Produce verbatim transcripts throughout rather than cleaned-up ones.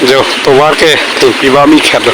Jo, tovar ke thengpi bam-i khet lo.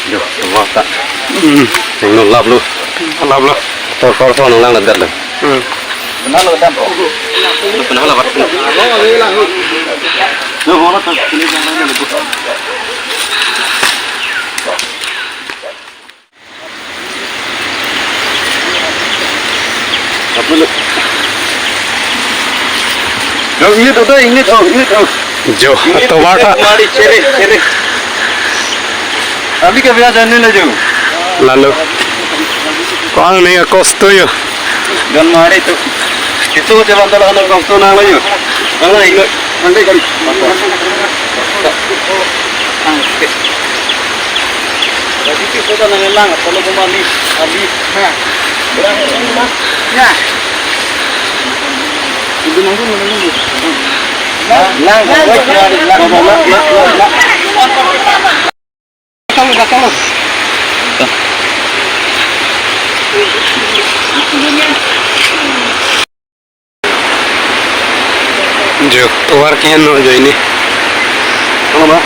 Jo, tovar ta. Hmm, nanglo lap lo. Lap lo. Tor tor tor nanglang ladak lo. Hmm. Kenal lo dan. Kenal lo. Apa lo? Dong, init, udah init, oh, init, oh. Jo, init, tovar ta. Mari, chere, chere. Abi ke biasa ni le jo. Lalo. Ko-an ne kosto jo. Don mari tu. Itu macam apa kalau ada kosto nang lagi. Nang lagi. Nang lagi kan. Nang. Jadi kita dah nang lang kalau kembali habis. Nah. Ya. Itu nang pun nang. Nang, nang, nang. Jo, tovar ke-en lo jo ini. Ano ba?